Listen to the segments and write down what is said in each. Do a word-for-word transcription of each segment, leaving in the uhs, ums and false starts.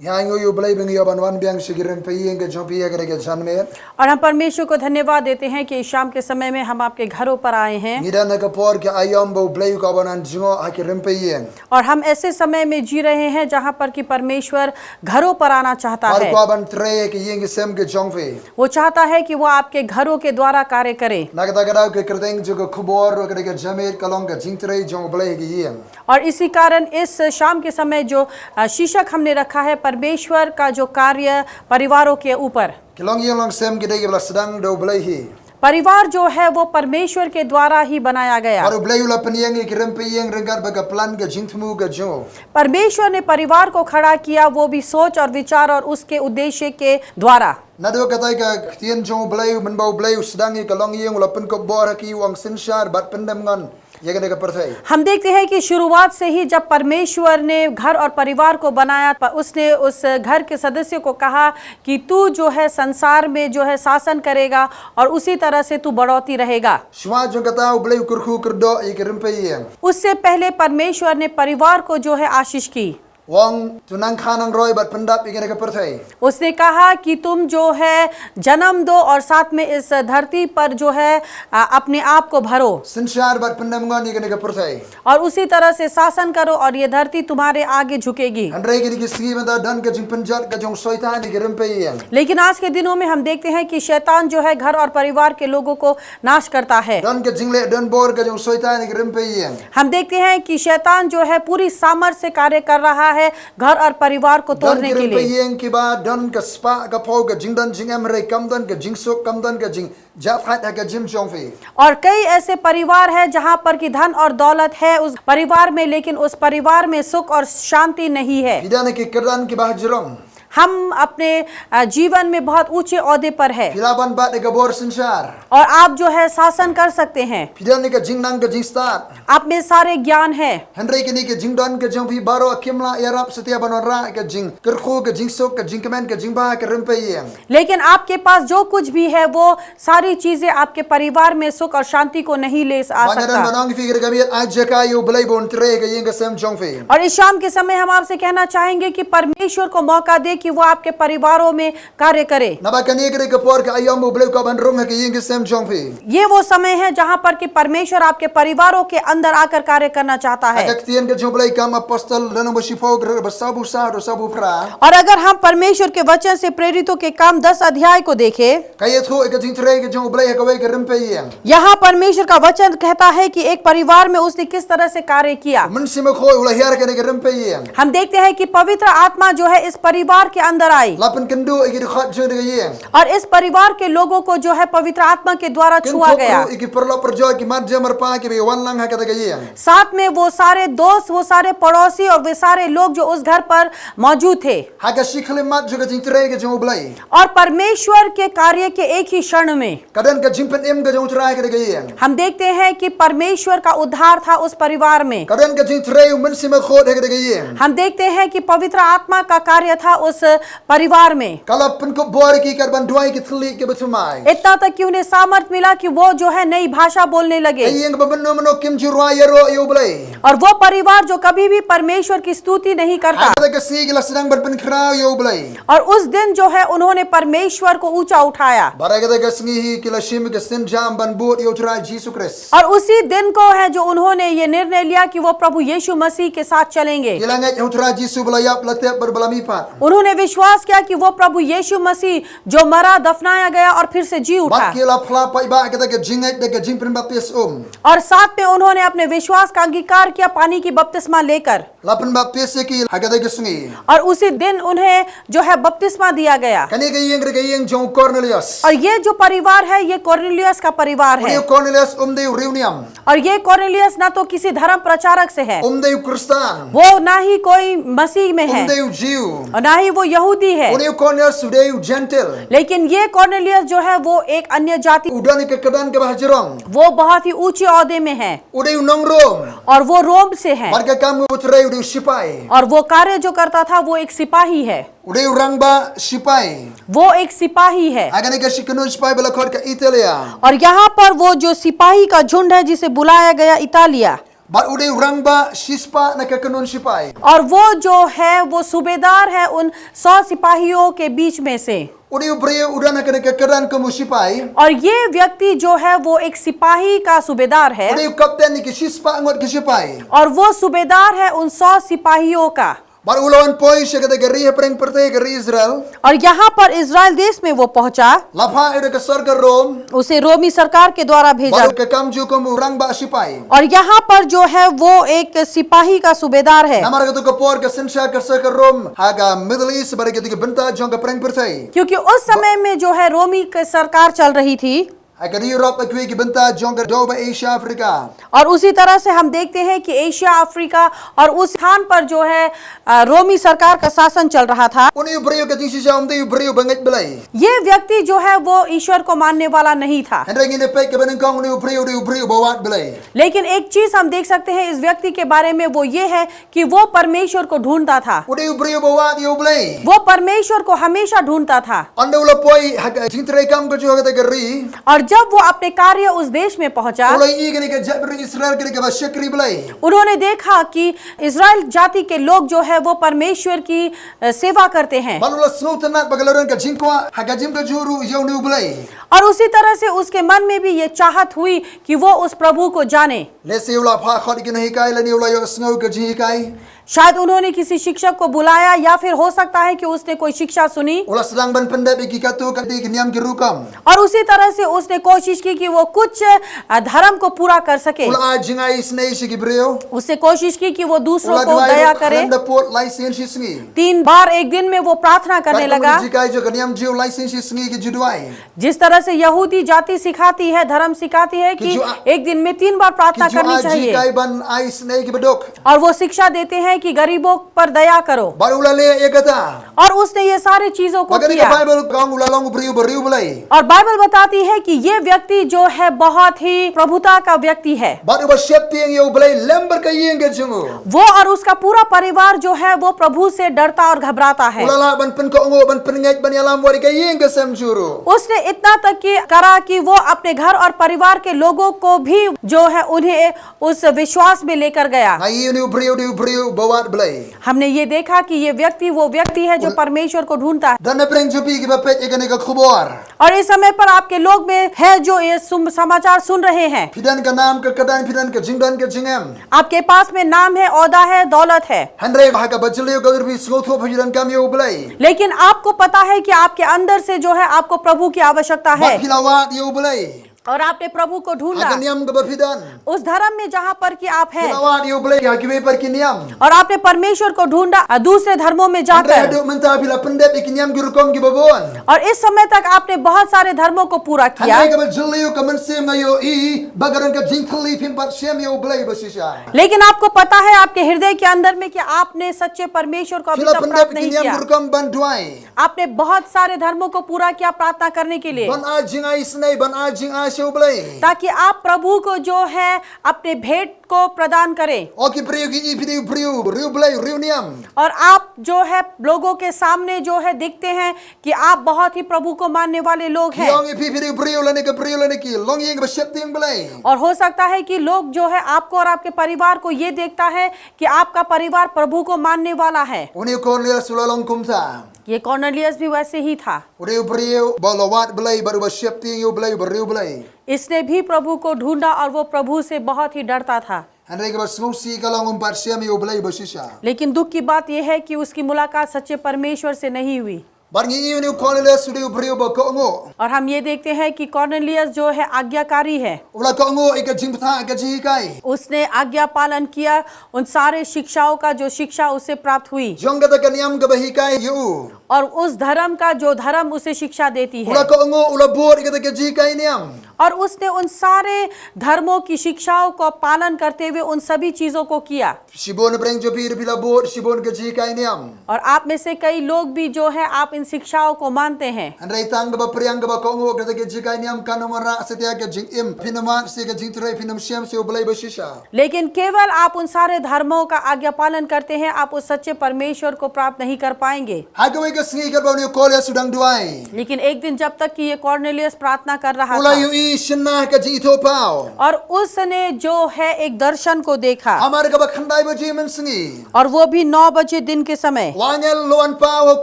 Nga ainguh ïa U Blei ba ngi ïoh ban wan biang sha ki rympei ïing ka jong phi ha kane ka janmiet. और हम परमेश्वर को धन्यवाद देते हैं कि इस शाम के समय में हम आपके घरों पर आए हैं। Ngi don ha ka por ka aïom ba U Blei u kwah ban wan jngoh ha ki rympei ïing. और हम ऐसे समय में जी रहे हैं जहाँ पर कि परमेश्वर घरों पर आना चाहता Bad u है। kwah ban trei ha ki ïing ki sem ka jong phi. वो चाहता है कि वो आपके घरों के द्वारा कार्य करे। Na kata ka daw ka kyrteng jong ka khubor ha kane ka janmiet ka long ka jingtrei jong U Blei ha ki ïing. और इसी कारण इस शाम के समय जो अ, शीर्षक हमने रखा है, परमेश्वर का जो कार्य परिवारों के ऊपर। Ki longïing longsem ki dei kiba la sdang da U Blei hi. परिवार जो है वो परमेश्वर के द्वारा ही बनाया गया। Bad U Blei u la pynïeng ïa ki rympei ïing ryngkat bad ka plan ka jingthmu ka jong u. परमेश्वर ने परिवार को खड़ा किया, वो भी सोच और विचार और उसके उद्देश्य के द्वारा। Naduh katai ka ktien jong U Blei, mynba U Blei u sdang ïa ka longïing, u la pynkup bor ha ki, u ong, synshar bad pyndem ngon ïa kane ka pyrthei. हम देखते हैं कि शुरुआत से ही जब परमेश्वर ने घर और परिवार को बनाया, प-, उसने उस घर के सदस्य को कहा कि तू जो है संसार में जो है शासन करेगा और उसी तरह से तू बढ़ोतरी रहेगा। Shuwa jong kata U Blei u kyrkhu kyrdoh ïa ki rympei ïing. उससे पहले परमेश्वर ने परिवार को जो है आशीष की। U ong, to nang kha nang roi bad pyndap ïa kane ka pyrthei. उसने कहा कि तुम जो है जन्म दो और साथ में इस धरती पर जो है अ, अपने आप को भरो। Synshar bad pyndem ngon ïa kane ka pyrthei. और उसी तरह से शासन करो और ये धरती तुम्हारे आगे झुकेगी। Hynrei kine ki sngi mynta don ka jingpynjot ka jong Soitan ïa ki rympei ïing. लेकिन आज के दिनों में हम देखते हैं कि शैतान जो है घर और परिवार के लोगों को नाश करता है। Don ka jingleh donbor ka jong Soitan ïa ki rympei ïing. हम देखते हैं कि शैतान जो है पूरी सामर्थ्य से कार्य कर रहा है घर और परिवार को Don तोड़ने ki के rympei लिए। ïing kiba don ka spah ka phew ka jingdon jingem, hynrei kam don ka jingsuk, kam don ka jingjahthait ha ka jingim jong phi. और कई ऐसे परिवार है जहां पर कि धन और दौलत है उस परिवार में, लेकिन उस परिवार में सुख और शांति नहीं है। Phi don ha ki kyrdan kiba hajrong. हम अपने अ, जीवन में बहुत ऊंचे ओहदे पर है Phi lah ban bat ïa ka bor synshar. और आप जो है शासन कर सकते हैं। Phi don ha ka jingnang ka jingstad. आप में सारे ज्ञान है, Hynrei kine ki jingdon ka jong phi baroh kim lah ïarap satia ban wanrah ka jingkyrkhu, ka jingsuk, ka jingkmen, ka jingbha ha ki rympei ïing. लेकिन आपके पास जो कुछ भी है वो सारी चीजें आपके परिवार में सुख और शांति को नहीं ले आ Bad nga don ban सकता। ong ïa phi, ka dei ka miet ai jaka ïa U Blei ba un trei ha ka ïing ka sem jong phi. और इस शाम के समय हम आपसे कहना चाहेंगे कि परमेश्वर को मौका दे कि वो आपके परिवारों में कार्य करे। Naba kane ka dei ka por ka aïom ba U Blei u kwah ban rung ha ka ïing ka sem jong phi. ये वो समय है जहां पर कि परमेश्वर आपके परिवारों के अंदर आकर कार्य करना चाहता Ha ka है। ktien ka jong U Blei, Kam Apostol lynnong ba shiphew, ka dei ba sawphew saw, dei sawphew phra. और अगर हम परमेश्वर के वचन से प्रेरितों के काम दस अध्याय को देखें, Ka ïathuh ïa ka jingtrei ka jong U Blei ha kawei ka rympei ïing. यहाँ परमेश्वर का वचन कहता है कि एक परिवार में उसने किस तरह से कार्य किया। U Mynsiem Bakhuid u la hiar ha kane ka rympei ïing. हम देखते हैं कि पवित्र आत्मा जो है इस परिवार के अंदर आई La pynkynduh ïa ki dkhot jong kane ka ïing. और इस परिवार के लोगों को जो है पवित्र आत्मा के द्वारा छुआ Kynthup गया। ruh ïa ki paralok parajor, ki marjan marpa kiba wan lang ha kata ka ïing. साथ में वो सारे दोस्त, वो सारे पड़ोसी और वे सारे लोग जो उस घर पर मौजूद थे। Ha ka shi khyllipmat jong ka jingtrei ka jong U Blei. और परमेश्वर के कार्य के एक ही क्षण में Ka don ka jingpynim ka jong U Trai ha kata ka ïing. हम देखते हैं कि परमेश्वर का उद्धार था उस परिवार में। Ka don ka jingtrei U Mynsiem Bakhuid ha kata ka ïing. हम देखते हैं कि पवित्र आत्मा का कार्य था उस परिवार में। Ka la pynkup bor ïa ki kat ban duwai ki thylliej kiba thymmai. इतना तक कि उन्हें सामर्थ मिला कि वो जो है नई भाषा बोलने लगे। Ka ïing ba mynno mynno kim ju rwai ïaroh ïa U Blei. और वो परिवार जो कभी भी परमेश्वर की स्तुति नहीं करता। Ha kata ka sngi ki la sdang ban pynkhraw ïa U Blei. और उस दिन जो है उन्होंने परमेश्वर को ऊंचा उठाया। Bad ha kata ka sngi hi ki la shim ka synjam ban bud ïa U Trai Jisu Khrist. और उसी दिन को है जो उन्होंने ये निर्णय लिया कि वो प्रभु यीशु मसीह के साथ चलेंगे। Ki la ngeit ha U Trai Jisu ba la ïap, la tep bad ba la mihpat. उन्होंने विश्वास किया कि वो प्रभु यीशु मसीह जो मरा, दफनाया गया और फिर से जी उठा। Bad ki la phla paidbah kata ka jingngeit da ka jingpynbaptis um. और साथ में उन्होंने अपने विश्वास का अंगीकार किया पानी की बपतिस्मा लेकर। La pynbaptis ïa ki ha kata ka sngi. और उसी दिन उन्हें जो है बपतिस्मा दिया गया। Kane ka ïing ka dei ka ïing jong u Kornelios. और ये जो परिवार है, ये कोर्नेलियस का परिवार Une है। u Kornelios um dei u riewniam. और ये कोर्नेलियस ना तो किसी धर्म प्रचारक से है, Um dei u Khristan. वो ना ही कोई मसीह में Um है, dei u Jiw. और ना ही वो यहूदी है। Une u Kornelios u dei u Jentil. लेकिन ये कोर्नेलियस जो है, वो एक अन्य जाति, U don ïa ka kyrdan kaba hajrong. वो बहुत ही ऊंचे ओहदे में है U dei u nong Rom. और वो रोम से है। Bad ka kam u trei u dei u shipai. और वो कार्य जो करता था, वो एक सिपाही है। U dei u rangbah shipai. वो एक सिपाही है। Ha kane ka shi kynhun shipai ba la khot ka Italia. और यहाँ पर वो जो सिपाही का झुंड है, जिसे बुलाया गया इतालिया, Bad u dei u rangbah shispah na ka kynhun shipai. और वो जो है वो सूबेदार है उन सौ सिपाहियों के बीच में से। U dei u briew u don ha kane ka kyrdan kum u shipai. और ये व्यक्ति जो है वो एक सिपाही का सूबेदार U है। dei u kapten na ki shispah ngut ki shipai. और वो सूबेदार है उन सौ सिपाहियों का। Bad u la wan poi sha kata ka ri hapdeng pyrthei, ka ri Israel. और यहाँ पर इज़राइल देश में वो पहुंचा। La phah ïa u da ka sorkar Rom. उसे रोमी सरकार के द्वारा भेजा। Bad u ka kam jong u kum u rangbah shipai. और यहाँ पर जो है वो एक सिपाही का सूबेदार है। Namar kata ka por ka synshar ka sorkar Rom ha ka Middle East bad kata ka bynta jong ka pyrthei. क्योंकि उस समय में जो है रोमी क- सरकार चल रही थी। Ha ka Europe bad kiwei ki bynta jong ka dew ba Asia Africa. और उसी तरह से हम देखते हैं कि एशिया अफ्रीका और उस स्थान पर जो है अ, रोमी सरकार का शासन चल रहा था। U dei u briew ka jingshisha um dei u briew ba ngeit Blei. ये व्यक्ति जो है वो ईश्वर को मानने वाला नहीं था। Hynrei ngin ïa peit kaba nyngkong u dei u briew u dei u briew ba wad Blei. लेकिन एक चीज हम देख सकते हैं इस व्यक्ति के बारे में, वो ये है कि वो परमेश्वर को ढूंढता था। U dei u briew ba wad ïa u Blei. वो परमेश्वर को हमेशा ढूंढता था। Ynda u la poi ha ka jingtrei kam ka jong u ha kata ka ri. और जब वो अपने कार्य उस देश में पहुंचा, U la ïohi kane ka jaitbynriew Israel ka dei kaba shakri Blei. उन्होंने देखा कि इज़राइल जाति के लोग जो है वो परमेश्वर की अ, सेवा करते हैं। Bad u la sngewtynnat ba ka la don ka jingkwah ha ka jingim ka jong u ruh ïa une u Blei. और उसी तरह से उसके मन में भी ये चाहत हुई कि वो उस प्रभु को जाने। Lehse u la phah khot ïa ki nonghikai lane u la ïohsngew ïa ka jinghikai. शायद उन्होंने किसी शिक्षक को बुलाया या फिर हो सकता है कि उसने कोई शिक्षा सुनी। U la sdang ban pyndep ïa ki katto katne ki niam ki rukom. और उसी तरह से उसने कोशिश की कि वो कुछ अ, धर्म को पूरा कर सके। U la ai jingisynei sha ki briew. उसने कोशिश की कि वो U दूसरों la को duwai दया ruh करे। khlem da pud lai sien shi sngi. तीन बार एक दिन में वो प्रार्थना करने Katkum लगा। ka jinghikai jong ka niam Jiw, lai sien shi sngi ki ju duwai. जिस तरह से यहूदी जाति सिखाती है, धर्म सिखाती है कि कि जो आ- एक दिन में तीन बार Ki प्रार्थना ju करनी ai चाहिए। Jinghikai ban ai isynei ki baduk. और वो शिक्षा देते हैं कि गरीबों पर दया करो। Bad u la leh ïa kata. और उसने ये सारी चीजों को Bad kane ka किया। Baibl ka ong u la long u briew ba riew Blei. और बाइबल बताती है कि ये व्यक्ति जो है बहुत ही प्रभुता का व्यक्ति है। Bad uba sheptieng ïa u Blei lem bad ka ïing ka jong u. वो और उसका पूरा परिवार जो है वो प्रभु से डरता और घबराता है। U la lah ban pynkohnguh, ban pynngeit, ban ïalam wat ïa ka ïing ka sem jong u ruh. उसने इतना तक कि करा कि वो अपने घर और परिवार के लोगों को भी जो है उन्हें उस विश्वास में लेकर गया। Nga ïohi une u briew u dei u briew ba wad Blei. हमने ये देखा कि ये व्यक्ति वो व्यक्ति है जो परमेश्वर को ढूंढता है। Don napdeng jong phi kiba peit ïa kane ka khubor. और इस समय पर आपके लोग में है जो ये सुम- समाचार सुन रहे हैं। Phi don ka nam ka kyrdan, phi don ka jingdon ka jingem. आपके पास में नाम है, ओहदा है, दौलत है। Hynrei ha kaba jylliew ka dur phi sngewthuh ba phi donkam ïa u Blei. लेकिन आपको पता है कि आपके अंदर से जो है आपको प्रभु की आवश्यकता है। Bad phi la wad ïa u Blei. और आपने प्रभु को ढूंढा। Ha ka niam kaba phi don. उस धर्म में जहां पर कि आप हैं। Phi la wad ïa u Blei ha kiwei pat ki niam. और आपने परमेश्वर को ढूंढा, अ, दूसरे धर्मों में जाकर। Hynrei haduh mynta phi la pyndep ïa ki niam ki rukom kiba bun. और इस समय तक आपने बहुत सारे धर्मों को पूरा किया। Hynrei kaba jylliew ka mynsiem nga ïohi ba ka don ka jingthylli, phim pat shem ïa u Blei ba shisha. लेकिन आपको पता है आपके हृदय के अंदर में कि आपने सच्चे परमेश्वर को अभी तक प्राप्त नहीं किया। Phi la pyndep ïa ki niam ki rukom ban duwai. आपने बहुत सारे धर्मों को पूरा किया प्रार्थना करने के लिए। Ban ai jingisynei, ban ai jingai sha u Blei. ताकि आप प्रभु को जो है अपने भेंट को प्रदान करें। O ki briew, ngi ïohi phi dei u briew, riew Blei, riew niam. और आप जो है लोगों के सामने जो है दिखते हैं कि आप बहुत ही प्रभु को मानने वाले लोग हैं। Ngi ong ïa phi phi dei u briew lane ka briew lane ki longïing ba sheptieng Blei. और हो सकता है कि लोग जो है आपको और आपके परिवार को ये देखता है कि आपका परिवार प्रभु को मानने वाला है। Une u Kornelius u la long kumta. ये कॉर्नेलियस भी वैसे ही था। U dei u briew ba la wad Blei bad uba sheptieng ïa u Blei, uba riew Blei. इसने भी प्रभु को ढूंढा और वो प्रभु से बहुत ही डरता था। Hynrei kaba sngewsih ka long um pat shem ïa u Blei ba shisha. लेकिन दुख की बात यह है कि उसकी मुलाकात सच्चे परमेश्वर से नहीं हुई। Bad ngi ïohi une u Kornelius u dei u briew ba kohnguh. और हम ये देखते हैं कि कॉर्नेलियस जो है आज्ञाकारी है। U la kohnguh ïa ka jingbthah ka jinghikai. उसने आज्ञा पालन किया, उन सारे शिक्षाओं का जो शिक्षा उसे प्राप्त हुई। Jong kata ka niam kaba hikai ïa u. और उस धर्म का जो धर्म उसे शिक्षा देती है। U la kohnguh, u la bud ïa kata ka jinghikai niam. और उसने उन सारे धर्मों की शिक्षाओं को पालन करते हुए उन सभी चीजों को किया। Shibun napdeng jong phi ruh phi la bud shibun ka jinghikai niam. और आप में से कई लोग भी जो है आप इन शिक्षाओं को मानते हैं। Hynrei tang kaba phriang kaba kohnguh, kata ka jinghikai niam kan ym wanrah satia ka jingim, phin ym mad sha ka jingtrei, phin ym shem sha u Blei ba shisha. लेकिन केवल आप उन सारे धर्मों का आज्ञा पालन करते हैं, आप उस सच्चे परमेश्वर को प्राप्त नहीं कर पाएंगे। Ha kawei Ka sngi katba une u Kornelius u dang duwai, लेकिन एक दिन जब तक कि ये कॉर्नेलियस प्रार्थना कर रहा u la था ïohi shynna ha ka jingithuhpaw. और उसने जो है एक दर्शन को देखा Hamar kaba khyndai baje mynsngi, और वो भी नौ बजे दिन के समय। u angel u la wan paw ha u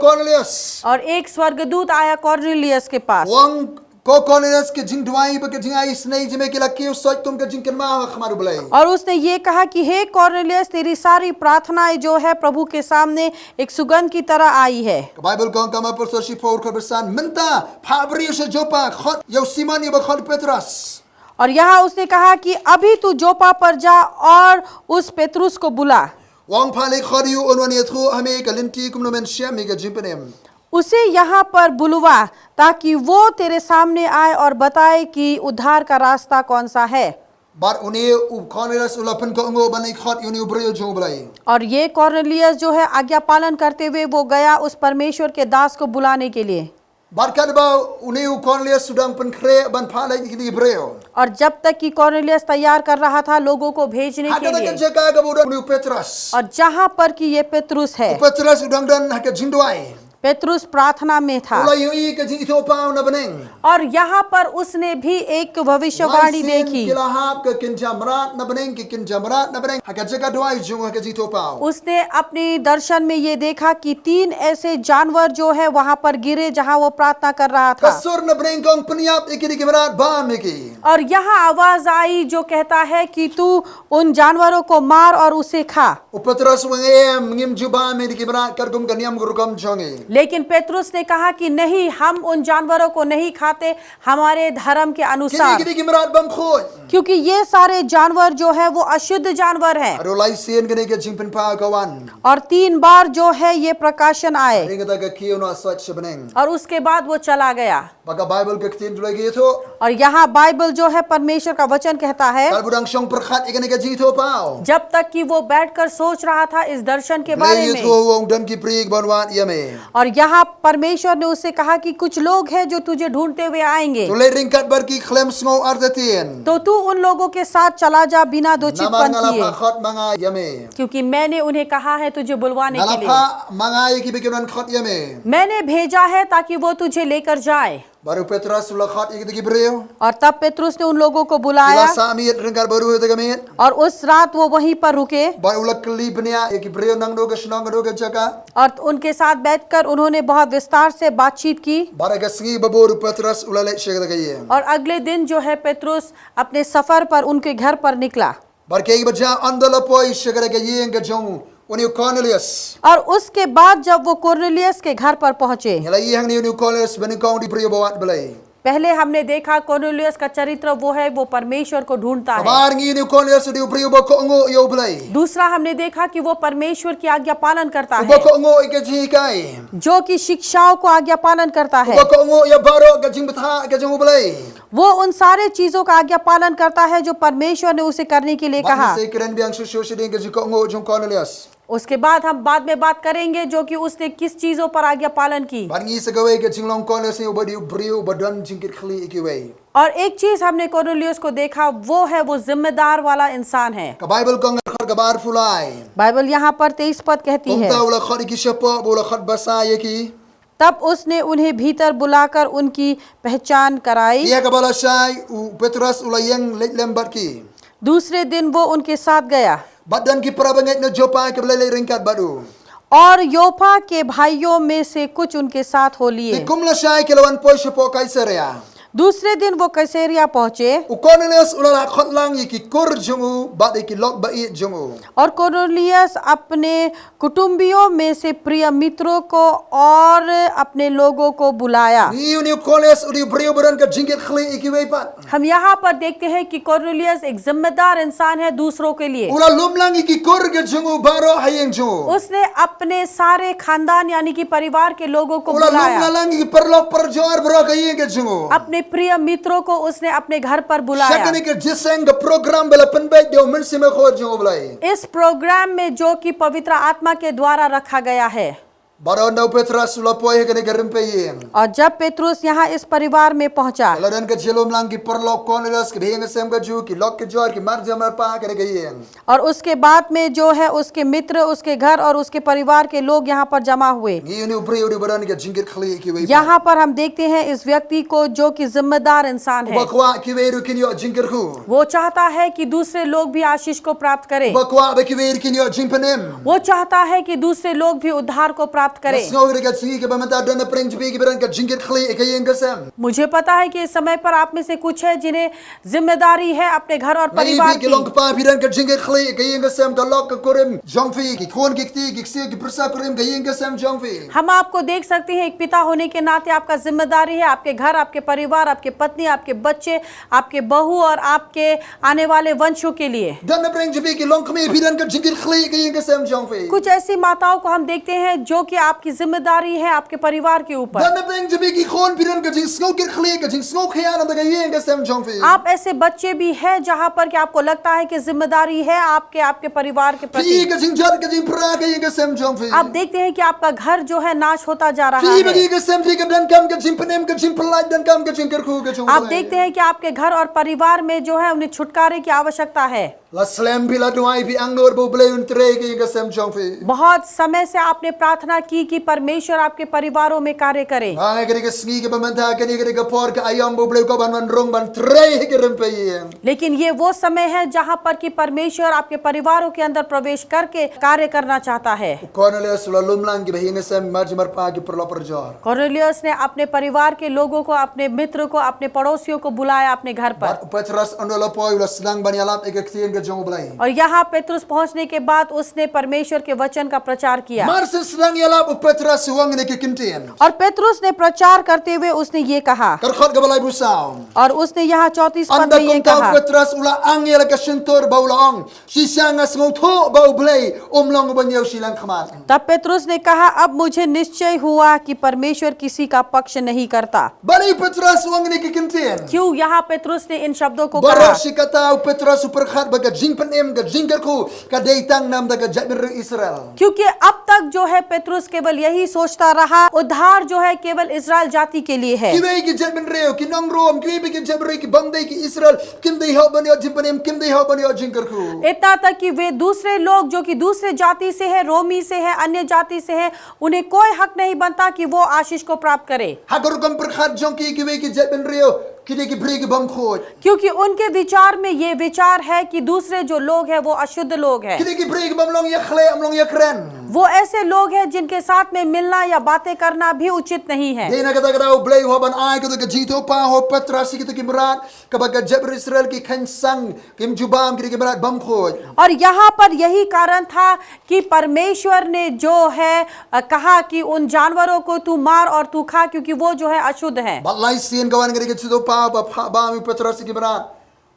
Kornelius. और एक स्वर्गदूत आया कॉर्नेलियस के पास U ong, ko Kornelius, ka jingduwai bad ka jingisynei jong me ki la kiew soit kum ka jingkynmaw ha khmat U Blei. और उसने ये कहा कि हे कॉर्नेलियस, तेरी सारी प्रार्थनाएं जो है प्रभु के सामने एक सुगंध की तरह आई है। Ka Baibl ka ong, Kam Apostol shiphew, dkhot ba san, mynta phah briew sha Joppa, khot ïa u Simon, ïa uba khot Petros. और यहाँ उसने कहा कि अभी तू जोपा पर जा और उस पेतरुस को बुला। U ong, phah leit khot ïa u, un wan ïathuh ha me ïa ka lynti kumno men shem ïa ka jingpynim. उसे यहाँ पर बुलवा, ताकि वो तेरे सामने आए और बताए कि उद्धार का रास्ता कौन सा है। Bad une u Kornelius u la pynkohnguh ban leit khot ïa une u briew jong U Blei. और ये कॉर्नेलियस जो है आज्ञा पालन करते हुए वो गया उस परमेश्वर के दास को बुलाने के लिए। Bad katba une u Kornelius u dang pynkhreh ban phah leit ïa kine ki briew, और जब तक कि कॉर्नेलियस तैयार कर रहा था लोगों को भेजने ha के kata ka लिए, jaka kaba u don une u Petros. और जहाँ पर कि ये पेतरुस है, U Petros u dang don ha ka jingduwai. पेतरुस प्रार्थना में U था la ïohi ka jingithuhpaw na bneng. और यहाँ पर उसने भी एक भविष्यवाणी Lai sien देखी। ki la hap ka kynja mrad na bneng, ka kynja mrad na bneng ha ka jaka duwai jong u, ha ka jingithuhpaw. उसने अपने दर्शन में ये देखा कि तीन ऐसे जानवर जो है वहां पर गिरे जहां वो प्रार्थना कर रहा Ka था। sur na bneng ka ong, pynïap ïa kine ki mrad, bam ïa ki. और यहाँ आवाज आई जो कहता है कि तू उन जानवरों को मार और उसे खा। U Petros u ong, em, ngim ju bam ïa kine ki mrad katkum ka niam ka rukom jong ngi. लेकिन पेतरुस ने कहा कि नहीं, हम उन जानवरों को नहीं खाते हमारे धर्म के Kine, अनुसार, kine ki mrad bymkhuid. क्योंकि ये सारे जानवर जो है वो अशुद्ध जानवर हैं। Haduh lai sien kane ka jingpynpaw ka wan. और तीन बार जो है ये प्रकाशन आए। Hadien kata ka kiew u noh soit sha bneng. और उसके बाद वो चला गया। Bad ka Baibl, ka ktien U Blei ka ïathuh, और यहाँ बाइबल जो है परमेश्वर का वचन कहता है, katba u dang shong pyrkhat ïa kane ka jingithuhpaw, जब तक कि वो बैठकर सोच रहा था इस दर्शन के Blei बारे u में, ïathuh, u ong, don ki briew kiban wad ïa me. और यहाँ परमेश्वर ने उससे कहा कि कुछ लोग हैं जो तुझे ढूंढते हुए आएंगे। To leit ryngkat bad ki khlem sngew artatien. तो तू उन लोगों के साथ चला जा बिना दो चित Namar nga la किए, phah khot ma nga ïa me. क्योंकि मैंने उन्हें कहा है तुझे बुलवाने Nga के la लिए। phah ma nga ïa kiba kin wan khot ïa me. मैंने भेजा है ताकि वो तुझे लेकर जाए। Bad u Petros u la khot ïa kita ki briew. और तब पेतरुस ने उन लोगों को Ki la बुलाया sah miet ryngkat baroh ha kata ka miet. और उस रात वो वहीं पर रुके Bad u la kylli bniah ïa ki briew naduh ka shnong haduh ka jaka. और उनके साथ बैठकर उन्होंने बहुत विस्तार से बातचीत की। Bad ha ka sngi ba bud u Petros u la leit sha kata ka ïing. और अगले दिन जो है पेतरुस अपने सफर पर उनके घर पर निकला। Bad kaei kaba jia, ynda u la poi sha kata ka ïing ka jong une u Kornelius, और उसके बाद जब वो कुरनेलियुस के घर पर पहुंचे, ngi la ïohi hangne une u Kornelius ba nyngkong u dei u briew ba wad Blei. पहले हमने देखा कुरनेलियुस का चरित्र वो है, वो परमेश्वर को ढूंढता है। Kaba ar ngi, une u Kornelius u dei u briew ba kohnguh ïa U Blei. दूसरा हमने देखा कि वो परमेश्वर की आज्ञा पालन करता Uba है, kohnguh ïa ka jinghikai. जो कि शिक्षाओं को आज्ञा पालन करता है। Uba kohnguh ïa baroh ka jingbthah ka jong U Blei. वो उन सारे चीजों का आज्ञा पालन करता है जो परमेश्वर ने उसे करने के लिए Bad ngi कहा। sa ïakren biang shuh shuh shadien ka jingkohnguh jong u Kornelius. उसके बाद हम बाद में बात करेंगे जो कि उसने किस चीजों पर आज्ञा पालन की। Bad ngi sa kawei ka jinglong u Kornelius, une u briew uba don jingkitkhlieh ïa kiwei. और एक चीज हमने कुरनेलियुस को देखा, वो है, वो जिम्मेदार वाला इंसान है। Ka Baibl ka ong ha ka dkhot kaba arphew lai, बाइबल यहाँ पर तेईस पद कहती है, kumta u la khot ïa ki shapoh, bad u la khot basa ïa ki. तब उसने उन्हें भीतर बुलाकर उनकी पहचान कराई। Ïa kaba lashai, u Petros u la ïeng leit lem bad ki. दूसरे दिन वो उनके साथ गया Bad don ki parabangeit na Joppa kiba la leit ryngkat bad u. और योफा के भाइयों में से कुछ उनके साथ हो Te लिए। kum lashai ki la wan poi shapoh Kaisaria. दूसरे दिन वो कैसरिया पहुंचे U Kornelius u la lah khot lang ïa ki kur jong u bad ïa ki lok ba ïeit jong u. और कुरनेलियुस अपने कुटुंबियों में से प्रिय मित्रों को और अपने लोगों को बुलाया। Ngi ïohi une u Kornelius u dei u briew ba don ka jingkitkhlieh ïa kiwei pat. हम यहाँ पर देखते हैं कि कुरनेलियुस एक जिम्मेदार इंसान है दूसरों के लिए। U la lum lang ïa ki kur ka jong u baroh ha ïing jong u. उसने अपने सारे खानदान यानी कि परिवार के लोगों को U la lum बुलाया। lang ïa ki paralok parajor baroh ha ïing ka jong u. अपने प्रिय मित्रों को उसने अपने घर पर Sha बुलाया। kane ka jingïaseng ka program ba la pynbeit da u Mynsiem Bakhuid jong U Blei. इस प्रोग्राम में जो कि पवित्र आत्मा के द्वारा रखा गया है, Baroh haba u Petros u la poi ha kane ka rympei ïing, और जब पेतरुस यहाँ इस परिवार में पहुंचा, la don ka jinglumlang ki paralok Kornelios, ki bahaïing sem ka Jiw, ki lok ki jor, ki marjan marpa ha kane ka ïing. और उसके बाद में जो है उसके मित्र, उसके घर और उसके परिवार के लोग यहाँ पर जमा हुए। Ngi ïohi une u briew uba don ka jingkitkhlieh ïa kiwei pat. यहाँ पर हम देखते हैं इस व्यक्ति को जो कि जिम्मेदार इंसान है। Uba kwah kiwei ruh kin ïoh jingkyrkhu. वो चाहता है कि दूसरे लोग भी आशीष को प्राप्त करें। Uba kwah ba kiwei ruh kin ïoh jingpynim. वो चाहता है कि दूसरे लोग भी उद्धार को प्राप्त करें। Nga sngew ha kane ka sngi kaba mynta don na pdeng jong phi kiba don ka jingkitkhlieh ïa ka ïing ka sem. मुझे पता है कि इस समय पर आप में से कुछ है जिन्हें जिम्मेदारी है अपने घर और परिवार की। Nga ïohi phi ki long kpa, phi don ka jingkitkhlieh ïa ka ïing ka sem, ka lok ka kurim jong phi, ki khun ki kti, ki ksiew ki pyrsa kurim, ka ïing ka sem jong phi. हम आपको देख सकते हैं, एक पिता होने के नाते आपका जिम्मेदारी है आपके घर, आपके परिवार, आपके पत्नी, आपके बच्चे, आपके बहू और आपके आने वाले वंशों के लिए। Don na pdeng jong phi ki long kmie, phi don ka jingkitkhlieh ïa ka ïing ka sem jong phi. कुछ ऐसी माताओं को हम देखते हैं जो कि आपकी जिम्मेदारी है आपके परिवार के ऊपर। Don na pdeng jong phi ki khun, phi don ka jingsngew kitkhlieh, ka jingsngew khia na ka ïing ka sem jong phi. आप ऐसे बच्चे भी हैं जहां पर कि आपको लगता है कि जिम्मेदारी है आपके, आपके परिवार के प्रति। Phi ïohi ka jingjot ka jingpra ha ka ïing ka sem jong phi. आप देखते हैं कि आपका घर जो है नाश होता जा रहा है। Phi ïohi ka sem, phi ka donkam ka jingpynim, ka jingpyllait, donkam ka jingkyrkhu ka jong U Blei. आप देखते हैं कि आपके घर और परिवार में जो है उन्हें छुटकारे की आवश्यकता है। La slem phi, la duwai phi angnud ba U Blei un trei ha ka ïing ka sem jong phi. बहुत समय से आपने प्रार्थना की कि परमेश्वर आपके परिवारों में कार्य करे। Hynrei ha kane ka sngi kaba mynta, kane ka dei ka por ka aïom ba U Blei u kwah ban wan rung, ban trei ha ka rympei ïing. लेकिन ये वो समय है जहां पर कि परमेश्वर आपके परिवारों के अंदर प्रवेश करके कार्य करना चाहता है। U Kornelios u la lumlang ki bahaïing sem, marjan marpa, ki paralok parajor. कॉर्नेलियस ने अपने परिवार के लोगों को, अपने मित्र को, अपने पड़ोसियों को बुलाया अपने घर पर। Bad u Petros haba u la poi, u la sdang ban ïalap ïa ka ktien ka jong U Blei. और यहाँ पेतरुस पहुंचने के बाद उसने परमेश्वर के वचन का प्रचार किया। Mar shu sdang ïalap, u Petros u ong kine ki kyntien. और पेतरुस ने प्रचार करते हुए उसने ये कहा। Ka dkhot kaba laiphew saw. और उसने यहाँ चौंतीस पद में ये कहा। Ynda kumta u Petros u la ang ïa la ka shyntur bad u la ong, shisha nga sngewthuh ba U Blei um long uba ñiew shiliang khmat. तब पेतरुस ने कहा, अब मुझे निश्चय हुआ कि परमेश्वर किसी का पक्ष नहीं करता। Balei u Petros u ong kine ki kyntien? क्यों यहाँ पेतरुस ने इन शब्दों को कहा? Baroh shi katta u Petros u pyrkhat ba ka jingpynim, ka jingkyrkhu ka dei tang na ka bynta ka jaitbynriew Israel. क्योंकि अब तक जो है पेतरुस केवल यही सोचता रहा, उद्धार जो है केवल इस्राएल जाति के लिए है। Kiwei ki jaitbynriew, ki nong Rom, kiwei pat ki jaitbynriew kiba ym dei ki Israel, kim dei hok ban ïoh jingpynim, kim dei hok ban ïoh jingkyrkhu. इतना तक कि वे दूसरे लोग जो कि दूसरे जाति से है, रोमी से है, अन्य जाति से है, उन्हें कोई हक नहीं बनता कि वो आशीष को प्राप्त करे। Ha ka rukom pyrkhat jong ki, kiwei ki jaitbynriew ki dei ki briew ki bym khuid. क्योंकि उनके विचार में ये विचार है कि दूसरे जो लोग हैं वो अशुद्ध लोग हैं। Ki dei ki briew ki bym long ïakhleh, ym long ïakren. वो ऐसे लोग हैं जिनके साथ में मिलना या बातें करना भी उचित नहीं है। Dei na kata ka daw U Blei u hap ban ai kata ka jingthoh paw ha u Petros ïa kita ki mrad, kaba ka jaitbynriew Israel ki kheiñ sang, kim jubab, ki dei ki mrad bym khuid. और यहाँ पर यही कारण था कि परमेश्वर ने जो है, अ, कहा कि उन जानवरों को तू मार और तू खा, क्योंकि वो जो है अशुद्ध है। Bad lai sien ka wan ka dei ka jingthoh paw ba phah bam ïa u Petros ïa ki mrad.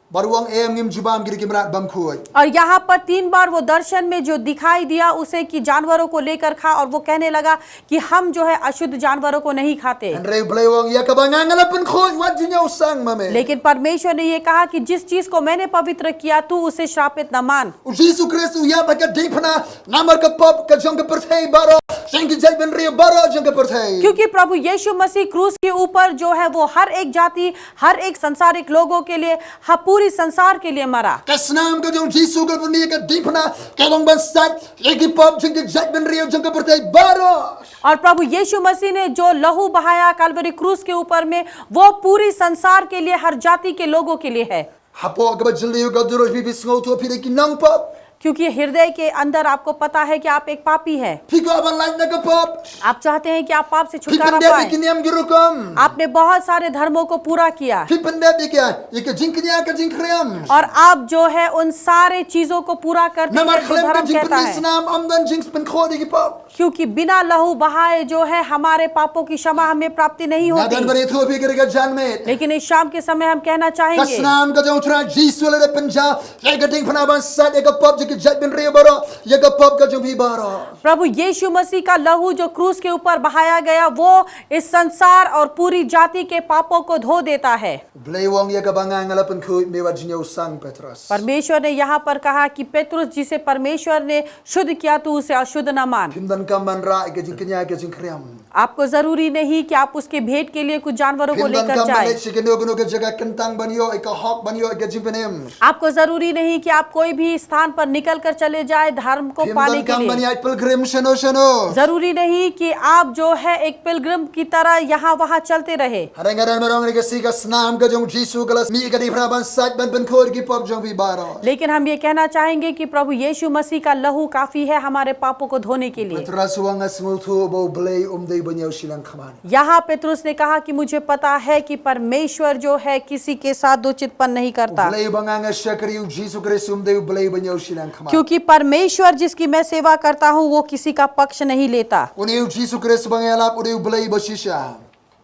Bad u ong em, ngim jubab, ki dei ki mrad bym khuid. और यहाँ पर तीन बार वो दर्शन में जो दिखाई दिया उसे कि जानवरों को लेकर खा, और वो कहने लगा कि हम जो है अशुद्ध जानवरों को नहीं खाते। Hynrei U Blei u ong, ïa kaba nga nga la pynkhuid, wat ju ñiew sang ma me. लेकिन परमेश्वर ने ये कहा कि जिस चीज को मैंने पवित्र किया, तू उसे श्रापित न मान। U Jisu Khrist u ïap ha ka diengphna namar ka pop ka jong ka pyrthei baroh, jong ki jaitbynriew baroh jong ka pyrthei. क्योंकि प्रभु यीशु मसीह क्रूस के ऊपर जो है वो हर एक जाति, हर एक संसारिक लोगों के लिए, हर पूरी संसार के लिए मरा। Ka snam ka jong u Jisu ka pynmih ha ka diengphna ka long ban sait ïa ki pop jong ki jaitbynriew jong ka pyrthei baroh. और प्रभु यीशु मसीह ने जो लहू बहाया कलवरी क्रूस के ऊपर में, वो पूरी संसार के लिए, हर जाति के लोगों के लिए है। Hapoh kaba jylliew ka jong phi, phi sngewthuh phi dei ki nongpop. क्योंकि हृदय के अंदर आपको पता है कि आप एक पापी हैं। Phi kwah ban lait na ka pop. आप चाहते हैं कि आप पाप से छुटकारा पाएं। Phi pyndep ïa ki niam ki rukom. आपने बहुत सारे धर्मों को पूरा किया। Phi pyndep ïa ki, ïa ka jingkñia ka jingkren. और आप जो है उन सारे चीजों को पूरा करते हैं जो धर्म कहता है। Namar khlem ka jingpynmih snam ym don jingpynkhuid ïa ki pop. क्योंकि बिना लहू बहाए जो है हमारे पापों की क्षमा हमें प्राप्ति नहीं होती। Nga don ban ïathuh ïa phi ha kane ka janmiet. लेकिन इस शाम के समय हम कहना चाहेंगे, ka snam ka jong u Trai Jisu la dep pynjah ïa ka diengphna ban sait ïa ka pop jong ki Jait bynriew baroh, ïa ka pop ka jong phi baroh. प्रभु यीशु मसीह का लहू जो क्रूस के ऊपर बहाया गया, वो इस संसार और पूरी जाति के पापों को धो देता है। Blei u ong ïa kaba nga nga la pynkhuid, me wat jingïaseng Petros. परमेश्वर ने यहाँ पर कहा कि पेतरुस, जिसे परमेश्वर ने शुद्ध किया, तू उसे अशुद्ध न मान। Phim donkam ban rah ïa ka jingkñia ïa ka jingkriam. आपको जरूरी नहीं कि आप उसके भेंट के लिए कुछ जानवरों को लेकर जाएं। Phim donkam ban leit sha kano kano ka jaka kyntang ban ïoh ïa ka hok, ban ïoh ïa ka jingpynim. आपको जरूरी नहीं कि आप कोई भी स्थान पर निकल कर चले जाएं धर्म को पाने के लिए। Phim donkam ban ïaid pilgrim shano shano. जरूरी नहीं कि आप जो है एक पिलग्रिम की तरह यहाँ वहाँ चलते रहे। Hynrei nga don ban ong ïa ka sngi ka snam ka jong u Jisu ka la mih ka dei phra ban sait ban pynkhuid ïa ki pop jong phi baroh. लेकिन हम ये कहना चाहेंगे कि प्रभु यीशु मसीह का लहू काफी है हमारे पापों को धोने के लिए। Petros u ong, nga sngewthuh ba u Blei um dei ban ïoh shiliang khmat. यहाँ पेतरुस ने कहा कि मुझे पता है कि परमेश्वर जो है किसी के साथ दुचितपन नहीं करता। U Blei ba nga nga shakri ïa u, Jisu Khrist, um dei u Blei ban ïoh shiliang khmat. क्योंकि परमेश्वर जिसकी मैं सेवा करता हूँ, वो किसी का पक्ष नहीं लेता। Une u Jisu Khrist ba nga ïalap, une u Blei ba shisha.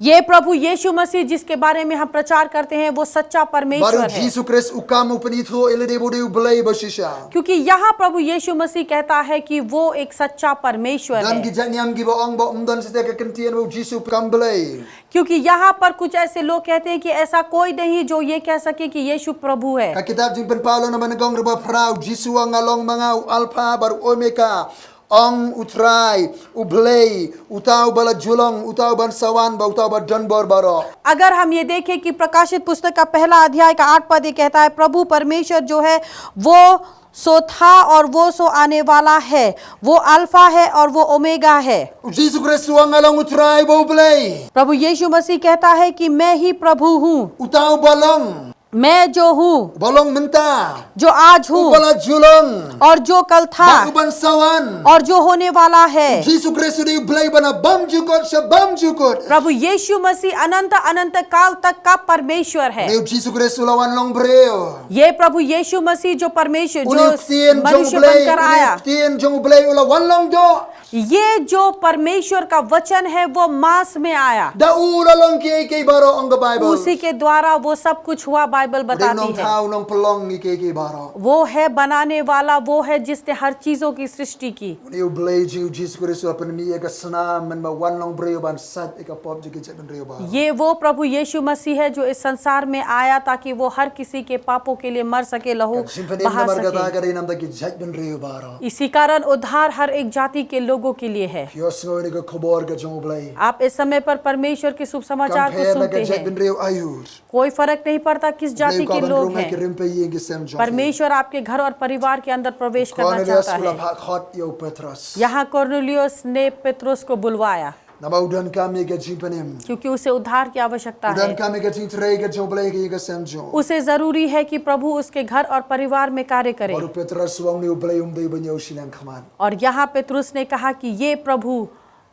ये प्रभु यीशु मसीह जिसके बारे में हम प्रचार करते हैं, वो सच्चा परमेश्वर है। Bad u Jisu Khrist u kam u pynithuh ïa lade ba u dei u Blei ba shisha. क्योंकि यहाँ प्रभु यीशु मसीह कहता है कि वो एक सच्चा परमेश्वर है। Don ki jait niam kiba ong ba ym don shisha ka kyntien ba u Jisu u kam Blei. क्योंकि यहाँ पर कुछ ऐसे लोग कहते हैं कि ऐसा कोई नहीं जो ये कह सके कि यीशु प्रभु है। Ka kitab Jingpynpaw lynnong ba nyngkong, dkhot ba phra, u Jisu u ong, nga long ma nga u Alpha bad u Omega, ong u Trai, u Blei, uta uba la ju long, uta uban sa wan bad uta uba don bor baroh. अगर हम ये देखें कि प्रकाशित पुस्तक का पहला अध्याय का आठ पद ये कहता है, प्रभु परमेश्वर जो है, वो सो था और वो सो आने वाला है, वो अल्फा है और वो ओमेगा है। U Jisu Khrist u ong, nga long u Trai bad u Blei. प्रभु यीशु मसीह कहता है कि मैं ही प्रभु हूँ। Uta uba long. मैं जो हूँ। Uba long mynta. जो आज हूँ। Uba la ju long. और जो कल था। Bad uban sa wan. और जो होने वाला है। U Jisu Khrist u dei u Blei ba na bymjukut sha bymjukut. प्रभु यीशु मसीह अनंत अनंत काल तक का परमेश्वर है। Une u Jisu Khrist u la wan long briew. ये प्रभु यीशु मसीह जो परमेश्वर, जो मनुष्य बनकर आया। Une u ktien jong u Blei, une u ktien jong u Blei u la wan long doh. ये जो परमेश्वर का वचन है, वो मांस में आया। Da u la long kiei kiei baroh, ong ka Baibl. उसी के द्वारा वो सब कुछ हुआ, बाइबल बताती है। U dei u nongthaw, u nongpynlong ïa kiei kiei baroh. वो है बनाने वाला, वो है जिसने हर चीजों की सृष्टि की। Une u Blei jong ngi u Jisu Khrist u la pynmih ïa ka snam mynba wan long briew ban sait ïa ka pop jong ki jaitbynriew baroh. ये वो प्रभु यीशु मसीह है जो इस संसार में आया ताकि वो हर किसी के पापों के लिए मर सके, लहू बहा सके। Ka jingpynim namar kata ka dei na bynta ki jaitbynriew baroh. इसी कारण उद्धार हर एक जाति के लोगों के लिए है। Phi ïohsngew ïa kane ka khubor ka jong u Blei? आप इस समय पर परमेश्वर के शुभ समाचार को सुनते हैं। Kam pher na ka jaitbynriew aiu. कोई फर्क नहीं पड़ता किस जाति के लोग हैं। Blei u kwah ban rung ha ki rympei ïing ki sem jong phi. परमेश्वर आपके घर और परिवार के अंदर प्रवेश करना चाहता है। U Kornelios u la phah khot ïa u Petros. यहाँ कुरनेलियुस ने पतरस को बुलवाया। Namar u donkam ïa ka jingpynim. क्योंकि उसे उद्धार की आवश्यकता है। U donkam ïa ka jingtrei ka jong u Blei ha ka ïing ka sem jong u. उसे जरूरी है कि प्रभु उसके घर और परिवार में कार्य करे। Bad u Petros u ong, une u Blei um dei ban ïoh shiliang khmat. और यहाँ पतरस ने कहा कि ये प्रभु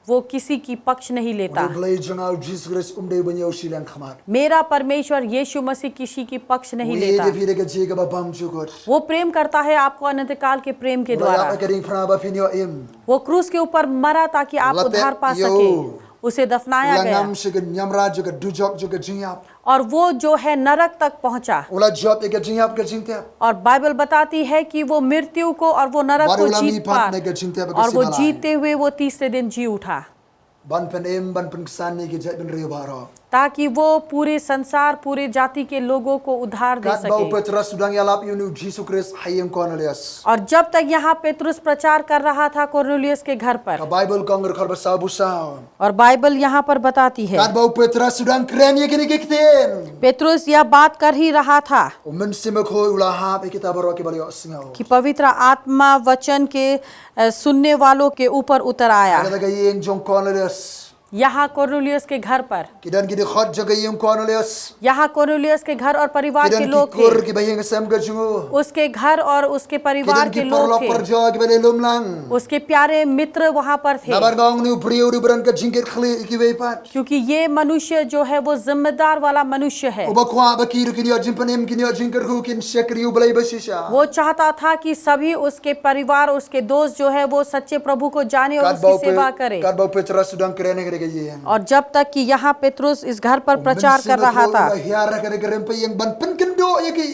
वो किसी की पक्ष नहीं लेता। Une u Blei jong nga u Jisu Khrist um dei ban ïoh shiliang khmat. मेरा परमेश्वर यीशु मसीह किसी की पक्ष नहीं लेता। U ïeit ïa phi da ka jingïeit kaba bymjukut. वो प्रेम करता है आपको अनंतकाल के प्रेम के द्वारा। U la ïap ha ka diengphna ba phin ïoh im. वो क्रूस के ऊपर मरा ताकि आप उद्धार पा सके। U la tep ïa u. उसे दफनाया गया। U la ngam sha ka niamra jong ka dujok jong ka jingïap. और वो जो है नरक तक पहुंचा। U la jop ïa ka jingïap ka jingtep. और बाइबल बताती है कि वो मृत्यु को और वो नरक को जीत पाया। Bad u la mihpat na ka jingtep ha ka sngi ba lai. और वो जीते हुए वो तीसरे दिन जी उठा। Ban pynim, ban pynksan ïa ki jaitbynriew baroh. ताकि वो पूरे संसार, पूरे जाति के लोगों को उद्धार दे सके। Katba u Petros u dang ïalap ïa une u Jisu Khrist ha ïing u Kornelius. और जब तक यहाँ पतरस प्रचार कर रहा था कुरनेलियुस के घर पर। Ka Baibl ka ong, dkhot ba saw phew saw. और बाइबल यहाँ पर बताती है। Katba u Petros u dang kren ïa kine ki ktien. पतरस यह बात कर ही रहा था। U Mynsiem Bakhuid u la hap ha kita baroh kiba la ïohsngew. कि पवित्र आत्मा वचन के, अ, सुनने वालों के ऊपर उतर आया। Ha kata ka ïing jong u Kornelius. यहाँ कुरनेलियुस के घर पर। Ki don ki dkhot jong ka ïing u Kornelius. यहाँ कुरनेलियुस के घर और परिवार के लोग थे। Ki don ki kur kiba ha ïing ka sem ka jong u. उसके घर और उसके परिवार के लोग थे। Ki don ki paralok parajor kiba la lum lang. उसके प्यारे मित्र वहाँ पर थे। Namar nga ong une u briew u dei uba don ka jingkitkhlieh ïa kiwei pat. क्योंकि ये मनुष्य जो है वो जिम्मेदार वाला मनुष्य है। Uba kwah ba ki ruh kin ïoh jingpynim, kin ïoh jingkyrkhu, kin shakri ïa u Blei ba shisha. वो चाहता था कि सभी उसके परिवार, उसके दोस्त जो है वो सच्चे प्रभु को जाने और उसकी सेवा करे। Katba u Pe-, katba u Petros u dang kren ha kane ka ïing. और जब तक कि यहाँ पतरस इस घर पर प्रचार कर रहा था, u Mynsiem Bakhuid u la hiar ha kane ka rympei ïing ban pynkyndit Ïoh ïa ki.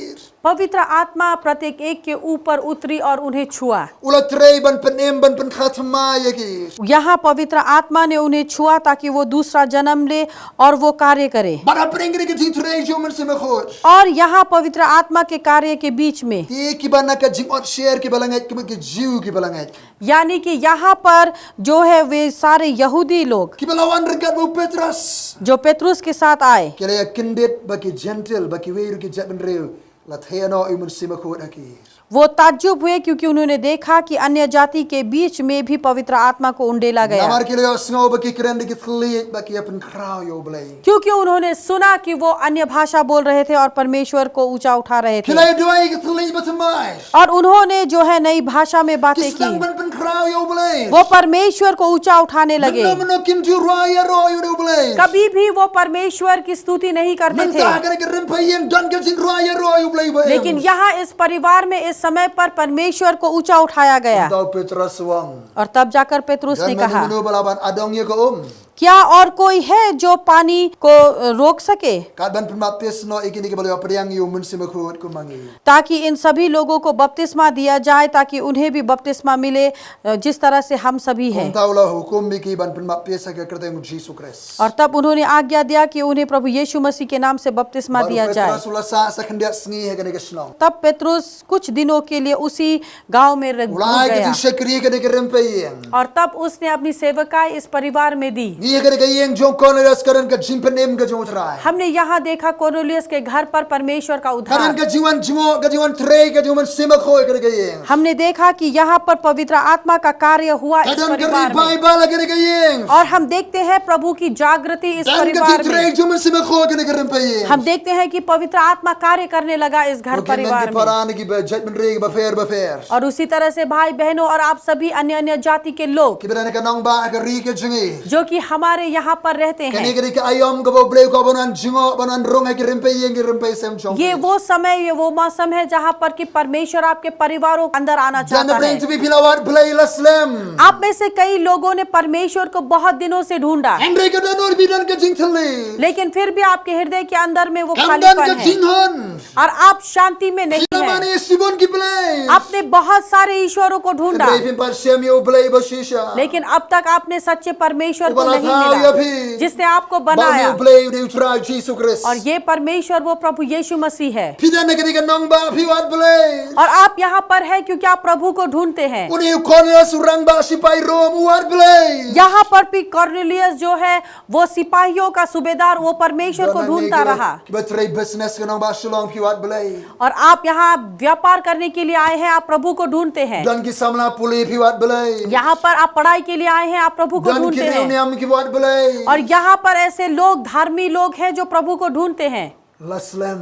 पवित्र आत्मा प्रत्येक एक के ऊपर उतरी और उन्हें छुआ। U la trei ban pynim ban pynkha thymmai ïa ki. यहाँ पवित्र आत्मा ने उन्हें छुआ ताकि वो दूसरा जन्म ले और वो कार्य करे। Bad hapdeng kane ka jingtrei jong u Mynsiem Bakhuid. और यहाँ पवित्र आत्मा के कार्य के बीच में Te kiba na ka jingot sher kiba la ngeit ki mut ki Jiw kiba la ngeit. यानी कि यहाँ पर जो है वे सारे यहूदी लोग Kiba la wan ryngkat bad u Petros. जो पेतरुस के साथ आए, Ki la ïa kyndit ba ki Jentil, ba kiwei ruh ki jaitbynriew, la theh noh ïa u Mynsiem Bakhuid ha ki. वो ताज्जुब हुए क्योंकि उन्होंने देखा कि अन्य जाति के बीच में भी पवित्र आत्मा को उंडेला गया। Namar ki la ïohsngew ba ki kren da ki thylliej bad ki ïa pynkhraw ïa U Blei. क्योंकि उन्होंने सुना कि वो अन्य भाषा बोल रहे थे और परमेश्वर को ऊंचा उठा रहे थे। Ki la ïa duwai ïa ki thylliej bathymmai. और उन्होंने जो है नई भाषा में बातें Ki sdang की। ban pynkhraw ïa U Blei. वो परमेश्वर को ऊंचा उठाने लगे। Mynno mynno kim ju rwai ïaroh ïa U Blei. कभी भी वो परमेश्वर की स्तुति नहीं करते थे। Mynta ha kane ka rympei ïing don ka jingrwai ïaroh ïa U Blei ba im. लेकिन यहाँ इस परिवार में इस समय पर परमेश्वर को ऊंचा उठाया गया। Mynta u Petros u ong. और तब जाकर पेतरुस ने Don mano कहा, mano ba lah ban adong ïa ka um? क्या और कोई है जो पानी को अ, रोक सके? Kat ban pynbaptis noh ïa kine kiba la ïoh pdiang ïa u Mynsiem Bakhuid kum ma ngi. ताकि इन सभी लोगों को बपतिस्मा दिया जाए, ताकि उन्हें भी बपतिस्मा मिले, अ, जिस तरह से हम सभी हैं। Kumta u la hukum ïa ki ban pynbaptis ha ka kyrteng u Jisu Khrist. और तब उन्होंने आज्ञा दिया कि उन्हें प्रभु यीशु मसीह के नाम से बपतिस्मा Bad u दिया जाए। Petros u la sah sa khyndiat sngi ha kane ka shnong. तब पेतरुस कुछ दिनों के लिए उसी गांव में र- U la ai ka गया। Jingshakri ha kane ka rympei ïing. और तब उसने अपनी सेवकाई इस परिवार में दी। Ngi ha kane ka ïing jong u Kornelios ka don ka jingpynim ka jong U Trai. हमने यहाँ देखा कोर्नेलियुस के घर पर परमेश्वर का Ka don उद्धार। ka jingwan jngoh, ka jingwan trei, ka jingwan Mynsiem Bakhuid ha kane ka ïing. हमने देखा कि यहाँ पर पवित्र आत्मा का कार्य हुआ Ka इस don ka परिवार में। Revival ha kane ka ïing. और हम देखते हैं प्रभु की जागृति इस Don ka परिवार jingtrei में। jong u Mynsiem Bakhuid ha kane ka rympei ïing. हम देखते हैं कि पवित्र आत्मा कार्य करने लगा इस घर Ko ki nang परिवार ki में। para na ki ba jaitbynriew ba pher ba pher. और उसी तरह से भाई बहनों और आप सभी अन्य अन्य जाति के लोग Kiba don ha ka nongbah ha ka ri ka jong ngi. जो कि हमारे यहाँ पर रहते Kane हैं। ka dei ka aïom kaba U Blei u kwah ban wan jngoh ban wan rung ha ki rympei ïing ki rympei sem jong phi. ये वो समय, ये वो मौसम है जहाँ पर कि परमेश्वर आपके परिवारों के अंदर आना Don na चाहता pyrshang है। jong phi phi la wad Blei la slem. आप में से कई लोगों ने परमेश्वर को बहुत दिनों से ढूंढा, Hynrei ka dohnud phi don ka jingthylli. लेकिन फिर भी आपके हृदय के अंदर में वो Kam don खालीपन ka है। jinghun. और आप शांति में नहीं हैं। Phi la mane shibun ki blei. आपने बहुत सारे ईश्वरों को ढूंढा, Hynrei phim pat shem ïa U Blei ba shisha. लेकिन अब तक आपने सच्चे परमेश्वर को Uba la नहीं thaw ïa मिला, phi. जिसने आपको Ba une बनाया। U Blei u dei U Trai Jisu Khrist. और ये परमेश्वर वो प्रभु यीशु मसीह है। Phi don ha kane ka nongbah phi wad Blei. और आप यहाँ पर हैं क्योंकि आप प्रभु को ढूंढते हैं। Une u Kornelios u rangbah sipai Rom u wad Blei. यहाँ पर भी कॉर्नेलियस जो है, वो सिपाहियों का सूबेदार, वो परमेश्वर को Don hangne ढूंढता ki रहा। kiba trei business ka nongbah Shillong phi wad Blei. और आप यहाँ व्यापार करने के लिए आए हैं, आप प्रभु को ढूंढते हैं। Don ki samla pule phi wad Blei. यहाँ पर आप पढ़ाई के लिए आए हैं, आप प्रभु को Don ढूंढते ki हैं। riewniam ki wad Blei. और यहाँ पर ऐसे लोग, धर्मी लोग हैं जो प्रभु को ढूंढते हैं। La slem.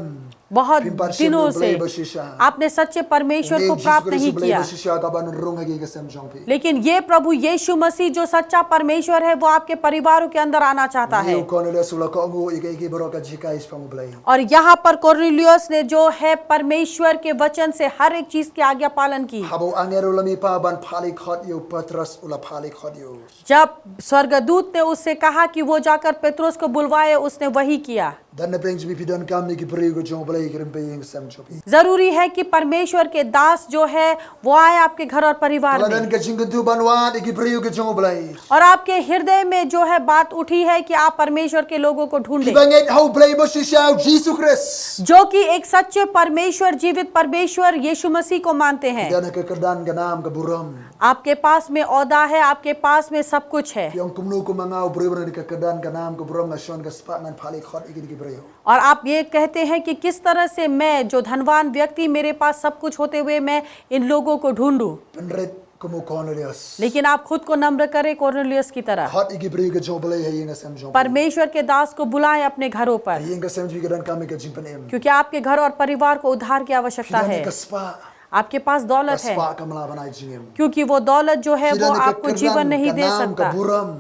बहुत Phim pat shem ïa U Blei ba shisha. दिनों से आपने सच्चे परमेश्वर को Hynrei Jisu प्राप्त Khrist नहीं u Blei किया। ba shisha u kwah ban rung ha ki ïing ki sem jong phi. लेकिन ये प्रभु यीशु मसीह जो सच्चा परमेश्वर है, वो आपके परिवारों के अंदर आना चाहता Une है। u Kornelios u la kohnguh ïa kaei kaei baroh ka jinghikai shaphang U Blei. और यहाँ पर कॉर्नेलियस ने जो है परमेश्वर के वचन से हर एक चीज की आज्ञा पालन की। Haba u angel u la mih pat ban phah lyngkhot ïa u Petros u la phah lyngkhot ïa u. जब स्वर्गदूत ने उससे कहा कि वो जाकर पेतरुस को बुलवाए, उसने वही किया। Don na pyrshang jong phi phi donkam ïa ki briew ki jong U Blei ha ki rympei ïing ki sem jong phi. जरूरी है कि परमेश्वर के दास जो है, वो आए आपके घर और परिवार Ka la में। don ka jingkyntu ban wad ïa ki briew ki jong U Blei. और आपके हृदय में जो है बात उठी है कि आप परमेश्वर के लोगों को ढूंढें। Kiba ngeit ha U Blei ba shisha U Jisu Khrist. जो कि एक सच्चे परमेश्वर, जीवित परमेश्वर यीशु मसीह को मानते हैं। Phi don ha ka kyrdan ka nam ka burom. आपके पास में ओहदा है, आपके पास में सब कुछ है। Phi ong kumno kum ma nga u briew ba don ha ka kyrdan ka nam ka burom nga shong ka spah ngan phah lyngkhot ïa kine ki briew. और आप ये कहते हैं कि किस तरह से मैं, जो धनवान व्यक्ति, मेरे पास सब कुछ होते हुए मैं इन लोगों को ढूंढूं। Pynrit kum u Kornelios. लेकिन आप खुद को नम्र करें कॉर्नेलियस की तरह। Khot ïa ki briew ki jong U Blei ha ïing ha sem jong phi. परमेश्वर के दास को बुलाएं अपने घरों पर। Ha ïing ha sem jong phi ka donkam ïa ka jingpynim. क्योंकि आपके घर और परिवार को उद्धार की आवश्यकता Phi don ha है। ka spah. आपके पास दौलत Ka है, spah kam lah ban ai jingim. क्योंकि वो दौलत जो है, Phi वो don ha ka आपको kyrdan, जीवन नहीं ka दे nam, सकता। ka burom.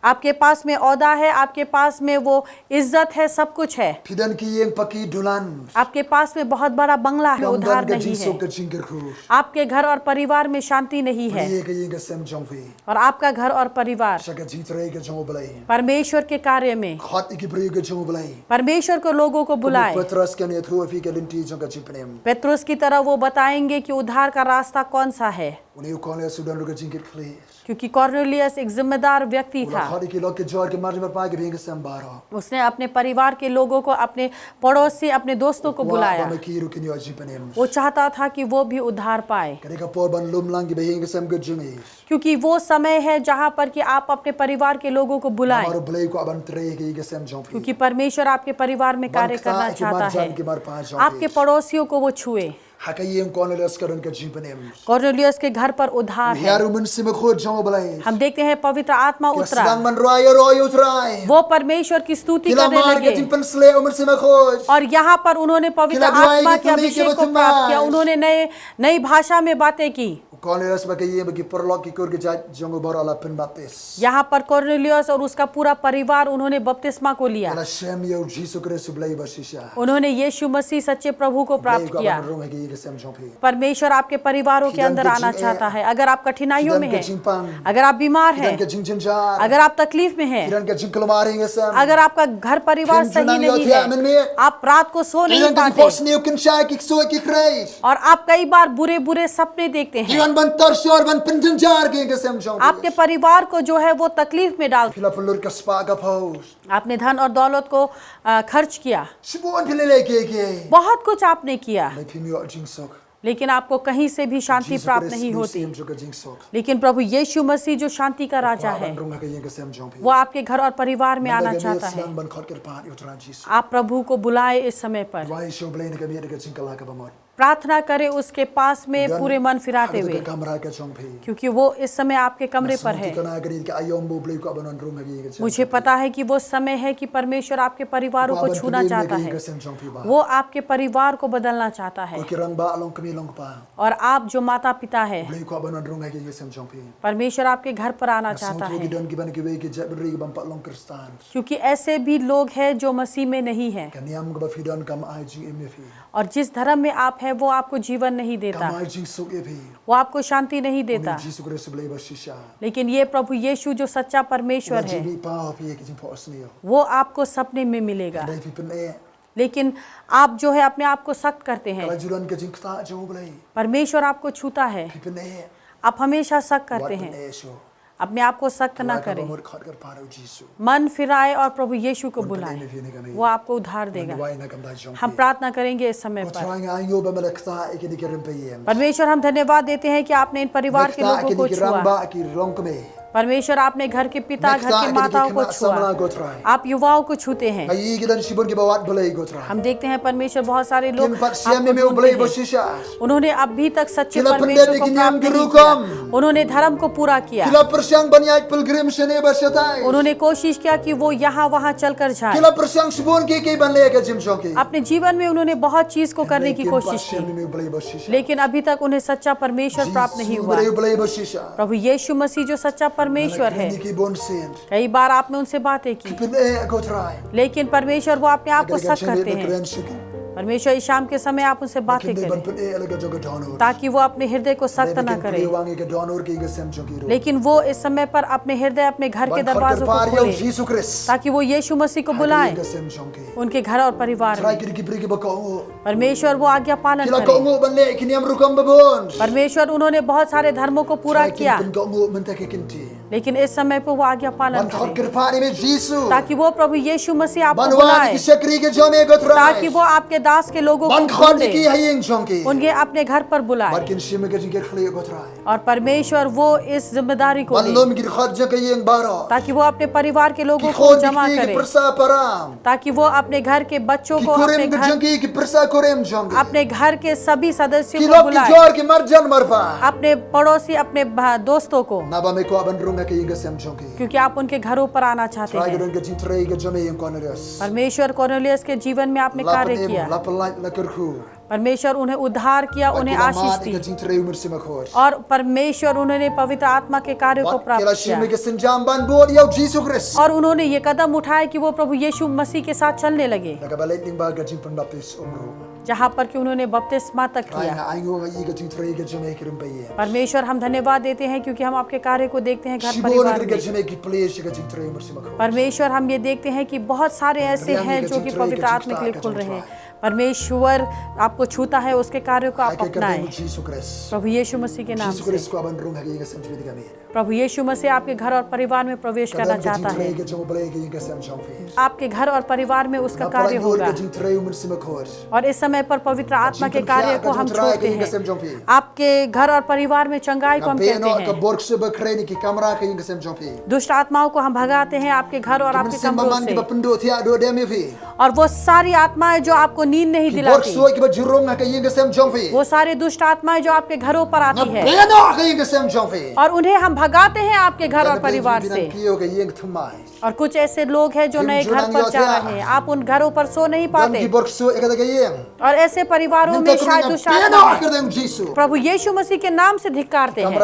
आपके पास में ओहदा है, आपके पास में वो इज्जत है, सब कुछ है। Phi don ki ïing paki dulan. आपके पास में बहुत बड़ा बंगला है, उधार नहीं है। Ym don ka jingsuk ka jingkyrkhu. आपके घर और परिवार में शांति नहीं है। Plie ka ïing ka sem jong phi. और आपका घर और परिवार. Sha ka jingtrei ka jong U Blei. परमेश्वर के कार्य में. Khot ïa ki briew ka jong U Blei. परमेश्वर के लोगों को बुलाएं। Kum u Petros kan ïathuh ïa phi ka lynti jong ka jingpynim. पतरस की तरह वो बताएंगे कि उद्धार का रास्ता कौन सा है। Une u Kornelius u don ruh ka jingkitkhlieh. क्योंकि कॉर्नेलियस एक जिम्मेदार व्यक्ति था। U la khot ïa ki lok ki jor ki mar jong mar pai ki briew ka sem baroh. उसने अपने परिवाar के लोगों को, अपने पड़ोसी, अपने दोस्तों को बुलाया। U kwah ba ma ki ruh kin ïoh jingpynim. वो चाहता था कि वो भी उद्धार पाए। Ka dei ka por ban lum lang ki briew ka sem ka jong ngi. क्योंकि वो समय है जहाँ पर कि आप अपने परिवार के लोगों को बुलाएं। Namar U Blei u kwah ban trei ha ki ïing ka sem jong phi. क्योंकि परमेश्वर आपके परिवार में कार्य करना चाहता है। Ban ktah ïa ki mar jong ki mar pa jong phi. आपके पड़ोसियों को वो छुए। Ha ka ïing Kornelius ka don ka jingpynim. कॉर्नेलियस के घर पर उद्धार है। U hiar u Mynsiem Bakhuid jong U Blei. हम देखते हैं पवित्र आत्मा उतरा। Ki la sdang ban rwai ïaroh ïa U Trai. वो परमेश्वर की स्तुति करने लगे। Ki la mar ka jingpynshlur u Mynsiem Bakhuid. और यहाँ पर उन्होंने पवित्र आत्मा के अभिषेक को प्राप्त किया। Ki la duwai ïa ki thylliej kiba thymmai. उन्होंने नए, नई भाषा में बातें की। U Kornelius bad ka ïing bad ki paralok ki kur ki jait jong u baroh la pynbaptis. यहाँ पर कॉर्नेलियस और उसका पूरा परिवार, उन्होंने बपतिस्मा को लिया। Ki la shem ïa U Jisu Khrist U Blei ba shisha. उन्होंने यीशु मसीह सच्चे प्रभु को प्राप्त किया। U Blei u kwah ban rung ha ki ïing ka sem jong phi. परमेश्वर आपके परिवारों के अंदर आना चाहता है। Phi don ka jingeh. अगर आप कठिनाइयों में हैं, phi don ka jingpang, अगर आप बीमार हैं, phi don ka jingjynjar, अगर आप तकलीफ में हैं, phi don ka jingkulmar ha ïing ka sem, अगर आपका घर परिवार सही नहीं है, phin ju nang ïohthiah mynmiet, आप रात को सो नहीं पाते, phi don ka jingphohsniew kynsha ki ksuid ki khrei. और आप कई बार बुरे-बुरे सपने देखते हैं। Phi wan ban tor shor ban pynjynjar ha ki ïing ka sem jong phi. आपके परिवार को जो है वो तकलीफ में डाल Phi la pynlut ka spah ka phew. आपने धन और दौलत को, अ, खर्च किया। Shibun phi la leh kiei kiei. बहुत कुछ आपने किया। Hynrei phim ïoh jingsuk. लेकिन आपको कहीं से भी शांति प्राप्त नहीं होती। Jisu Khrist u Mynsiem jong ka jingsuk. लेकिन प्रभु यीशु मसीह जो शांति का राजा है, u kwah ban rung ha ka ïing ka sem jong phi. वो आपके घर और परिवार में आना चाहता है। Mynta ka miet sdang ban khot kyrpad ïa U Trai Jisu. आप प्रभु को बुलाए इस समय पर। Duwai sha U Blei na ka miet da ka jingkylla kaba mut. प्रार्थना करें उसके पास में पूरे मन फिराते हुए। Phi don ha kata ka kamra ka jong phi. क्योंकि वो इस समय आपके कमरे पर है। Nga sngew tip kane ka dei ka aïom ba U Blei u kwah ban wan rung ha ka ïing ka sem jong phi. मुझे पता है कि वो समय है कि परमेश्वर आपके परिवारों को छूना चाहता है। U kwah ban pynim ïa ka ïing ka sem jong phi bah. वो आपके परिवार को बदलना चाहता है। Ko ki rangbah long kmie long kpa. और आप जो माता पिता है, U Blei u kwah ban wan rung ha ka ïing ka sem jong phi. परमेश्वर आपके घर पर आना चाहता है। Nga sngew tip ki don kiban kiwei ki jaitbynriew ki bym pat long Khristan. क्योंकि ऐसे भी लोग हैं जो मसीह में नहीं हैं। Ka niam kaba phi don kam ai jingim ïa phi. और जिस धर्म में आप हैं, वो आपको जीवन नहीं देता। Kam ai jingsuk ïa phi. वो आपको शांति नहीं देता। Hynrei U Jisu Khrist U Blei ba shisha. लेकिन ये प्रभु यीशु जो सच्चा परमेश्वर है, u la jingmihpat ïa phi ha ki jingphohsniew. वो आपको सपने में मिलेगा। Hynrei phi pyneh. लेकिन आप जो है अपने आप को सख्त करते हैं। Ka la ju don ka jingktah jong U Blei. परमेश्वर आपको छूता है। Phi pyneh. आप हमेशा शक करते हैं। Wat pyneh shuh. अपने आप को सख्त ना करें। Kylla kaba mut, khot kyrpad ïa U Jisu. मन फिराए और प्रभु यीशु को बुलाएं। Wan pynim ïa phi na ka miet. वो आपको उद्धार देगा। Ngan duwai na ka bynta jong phi. हम प्रार्थना करेंगे इस समय पर। Ko Trai, nga ainguh ba me la ktah ïa kine ki rympei ïing. परमेश्वर, हम धन्यवाद देते हैं कि आपने इन परिवार के लोगों को छुआ। Me ktah ïa kine ki rangbah ki longkmie. परमेश्वर, आपने घर के पिता, घर की माताओं को छुआ। Me ktah ïa kine ki khynnah samla, ko Trai. आप युवाओं को छूते हैं। Nga ïohi ki don shibun kiba wad Blei, ko Trai. हम देखते हैं परमेश्वर, बहुत सारे लोग आपको ढूंढते हैं। Kim pat shem ïa me U Blei ba shisha. उन्होंने अभी तक सच्चे परमेश्वर को प्राप्त नहीं किया। Ki la pyndep ïa ki niam ki rukom. उन्होंने धर्म को पूरा किया। Ki la pyrshang ban ïaid pilgrim shane bad shatai. उन्होंने कोशिश किया कि वो यहाँ वहाँ चलकर जाए। Ki la pyrshang shibun kiei kiei ban leh ha ka jingim jong ki. अपने जीवन में उन्होंने बहुत चीज को करने की कोशिश की। Hynrei kim pat shem ïa me U Blei ba shisha. लेकिन अभी तक उन्हें सच्चा परमेश्वर प्राप्त नहीं हुआ। Jisu U Blei, U Blei ba shisha. प्रभु यीशु मसीह जो सच्चा परमेश्वर है। Nga la kren ïa ki bun sien. कई बार आपने उनसे बातें की। Ki pyneh, ko Trai. लेकिन परमेश्वर, वो अपने आप को शक करते हैं। Nga kren ïa ki kren sha ki. परमेश्वर, इस शाम के समय आप उनसे बातें करें, ba kin dei ban pyneh ïa la ka jong ka dohnud. ताकि वो अपने हृदय को सख्त ना करें। Hynrei ba kin pyneh ïa la ka jong ka dohnud ka ïing ka sem jong ki ruh. लेकिन वो इस समय पर अपने हृदय, अपने घर के दरवाजों को खोलें, Ban khot kyrpad ïa U Jisu Khrist. ताकि वो यीशु मसीह को बुलाएं, ha ka ïing ka sem jong ki. उनके घर और परिवार में। Trai, kine ki briew kiba kohnguh. परमेश्वर, वो आज्ञा पालन करें। Ki la kohnguh ban leh ki niam rukom ba bun. परमेश्वर, उन्होंने बहुत सारे धर्मों को पूरा किया। Trai, kin pynkohnguh mynta ka kynti. लेकिन इस समय पर वो आज्ञा पालन करें। Ban khot kyrpad ïa me Jisu. ताकि वो प्रभु यीशु मसीह आपको बुलाए। Ban wad ïa ki shakri ki jong me, ko Trai. ताकि वो आपके दास के लोगों को ढूंढे। Ban khot ïa ki ha ïing jong ki. उन्हें अपने घर पर बुलाए। Bad kin shim ïa ka jingkitkhlieh, ko Trai. और परमेश्वर वो इस जिम्मेदारी को दे। Ban lum ki dkhot jong ka ïing baroh. ताकि वो अपने परिवार के लोगों को जमा करे। Ki khun ki kti, ki pyrsa param. ताकि वो अपने घर के बच्चों को, ki kurim, अपने घर, ki jong ki, ki pyrsa kurim jong ki, अपने घर के सभी सदस्यों को बुलाए। Ki lok ki jor, ki marjan marpa. अपने पड़ोसी, अपने भा-, दोस्तों को। Naba me kwah ban rung ka ïing ka sem jong phi. क्योंकि आप उनके घरों पर आना चाहते Trai ka हैं। don ka jingtrei ka jong me ïa u Cornelius. परमेश्वर कोर्नेलियस के जीवन में आपने La कार्य pynim, किया। la pyllait, la kyrkhu. परमेश्वर उन्हें उद्धार किया, Bad उन्हें ki la आशीष mad ïa ka दी। jingtrei u Mynsiem Bakhuid. और परमेश्वर उन्होंने पवित्र आत्मा के कार्य को Bad ki प्राप्त la shim किया। ïa ka sienjam ban bud ïa u Jisu Khrist. और उन्होंने ये कदम उठाया कि वो प्रभु यीशु मसीह के साथ चलने लगे, Na kaba leit lyngba ka jingpynbaptis umruh. जहाँ पर कि उन्होंने बपतिस्मा तक Trai, किया। nga ai nguh ïa ka jingtrei ka jong me ha ki rympei ïing. परमेश्वर, हम धन्यवाद देते हैं क्योंकि हम आपके कार्य को देखते हैं घर Shibun परिवार na ka में। jong me ki plie sha ka jingtrei u Mynsiem Bakhuid. परमेश्वर, हम ये देखते हैं कि बहुत सारे ऐसे हैं जो कि पवित्र आत्मा के लिए खुल रहे हैं। परमेश्वर आपको छूता है, उसके कार्यों को आप Ai ka kyrteng u अपनाएं। Jisu Khrist. प्रभु यीशु मसीह के नाम Jisu से। Khrist kwah ban rung ha ka ïing ka sem jong phi, ka mih. प्रभु यीशु मसीह आपके घर और परिवार में प्रवेश करना Ka don ka चाहता है। jingtrei ka jong U Blei ha ka ïing ka sem jong phi. आपके घर और परिवार में उसका Nga कार्य pyllait dur ka होगा। jingtrei u Mynsiem Bakhuid. और इस समय पर पवित्र आत्मा के कार्य को हम छोड़ते हैं। आपके घर और परिवार में चंगाई को हम कहते हैं। Nga beh noh ka bor ksuid ba khreh na ki kamra ka ïing ka sem jong phi. दुष्ट आत्माओं को हम भगाते हैं आपके घर और Ki आपके mynsiem ba कमरों man ki ba से। pynduh thiah duh dem ïa phi. और वो सारी आत्माएं जो आपको नींद नहीं Ki bor दिलाती, ksuid ki ba jurong ha ka ïing ka sem jong phi. वो सारे दुष्ट आत्माएं जो आपके घरों पर Nga आती है, beh noh ha ka ïing ka sem jong phi. और उन्हें हम भगाते हैं आपके घर और परिवार से। Ki ïoh ka ïing thymmai. और कुछ ऐसे लोग हैं जो नए घर पर जा रहे हैं, आप उन घरों पर सो नहीं पाते। Ki bor ksuid ha kata ka ïing. और ऐसे परिवारों में शायद दुष्ट आत्मा है। प्रभु यीशु मसीह के नाम से धिक्कारते हैं।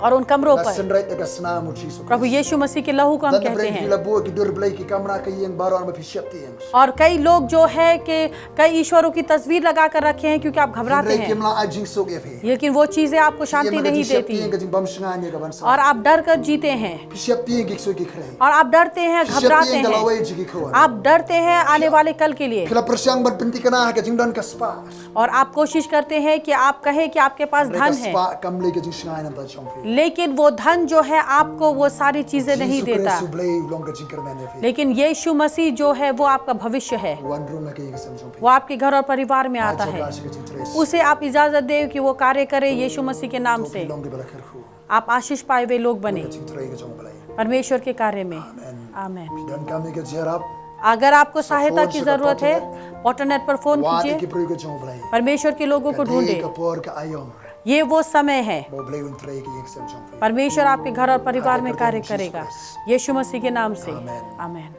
और उन कमरों पर प्रभु यीशु मसीह के लहू को हम कहते हैं। और कई लोग जो है कि कई ईश्वरों की तस्वीर लगा कर रखे हैं क्योंकि आप घबराते हैं। Lekin वो चीजें आपको शांति नहीं देती। और आप डर कर जीते हैं। और आप डरते हैं, घबराते हैं। आप डरते हैं आने वाले कल के लिए। और आप कोशिश करते हैं कि आप कहें कि आपके पास धन है। लेकिन वो धन जो है आपको वो सारी चीजें नहीं देता। लेकिन यीशु मसीह जो है वो आपका भविष्य है। वो आपके घर और परिवार में आता है। उसे आप इजाजत दें कि वो कार्य करे यीशु मसीह के नाम से। आप आशीष पाए हुए लोग बने परमेश्वर के कार्य में। आमेन। अगर आपको सहायता की जरूरत है, पॉटरनेट पर फोन कीजिए। परमेश्वर के लोगों को ढूंढे। ये वो समय है। परमेश्वर आपके घर और परिवार में कार्य करेगा। यीशु मसीह के नाम से। आमेन।